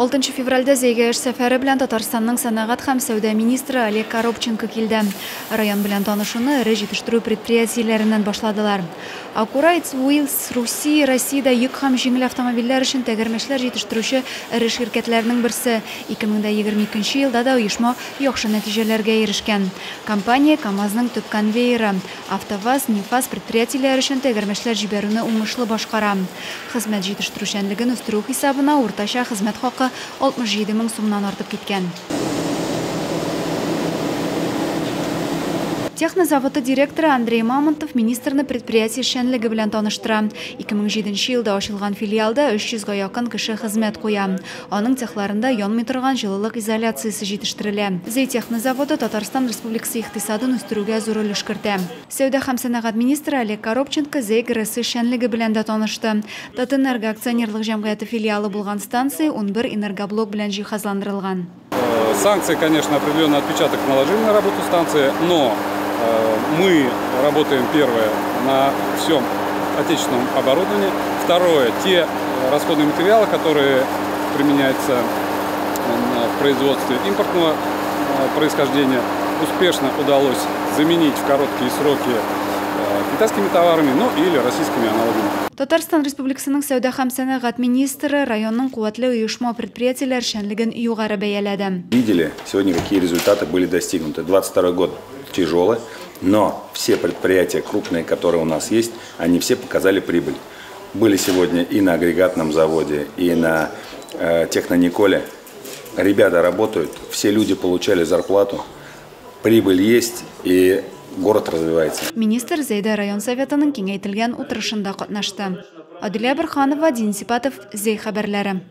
6 февральдә Зәйгә эш сәфәре белән Татарстанның сәнәгать һәм сәүдә министры Олег Коробченко килде. Район белән танышуны эре җитештерү предприятиеләреннән башладылар. Акурайт Wheels Руси Россиядә йөк һәм җиңел автомобильләр өчен тәгәрмәчләр җитештерүче эре ширкәтләрнең берсе. 2022 елда да оешма яхшы нәтиҗәләргә ирешкән. Компания КАМАЗның төп конвейеры. АвтоВАЗ, НИФАЗ предприятиеләре өчен тәгәрмәчләр җибәрүне уңышлы башкара. Хезмәт җитештерүчәнлеген үстерү хисабына уртача хезмәт хакы 67 мең сумнан артып киткән. Технозаводы директоры Андрей Мамонтов министрны предприятие эшчәнлеге белән таныштыра. 2007 елда ачылган филиалда 300 га якын кеше хезмәт куя. Аның цехларында янмый торган җылылык изоляциясе җитештерелә. Зәй технозаводы Татарстан Республикасы икътисадын үстерүгә зур өлеш кертә. Сәүдә һәм сәнәгать министры Олег Коробченко Зәй ГРЭСы эшчәнлеге белән дә танышты. Татэнерго акционерлык җәмгыяте филиалы булган станция 11 энергоблок белән җиһазландырылган. Санкции, конечно, определенный отпечаток наложили на работу станции, но мы работаем, первое, на всем отечественном оборудовании. Второе, те расходные материалы, которые применяются в производстве импортного происхождения, успешно удалось заменить в короткие сроки китайскими товарами, ну или российскими аналогами. Татарстан Республикасының сәүдә һәм сәнәгать министры районның куәтле оешма предприятиеләр эшчәнлеген югары бәяләде. Видели сегодня, какие результаты были достигнуты. 22 год тяжелый, но все предприятия крупные, которые у нас есть, они все показали прибыль. Были сегодня и на агрегатном заводе, и на Технониколе. Ребята работают, все люди получали зарплату, прибыль есть и город развивается. Министр Зәйдә район советының киңәйтелгән утырышында катнашты. Адилә Борханова, Денис Ипатов, Зәй хәбәрләре.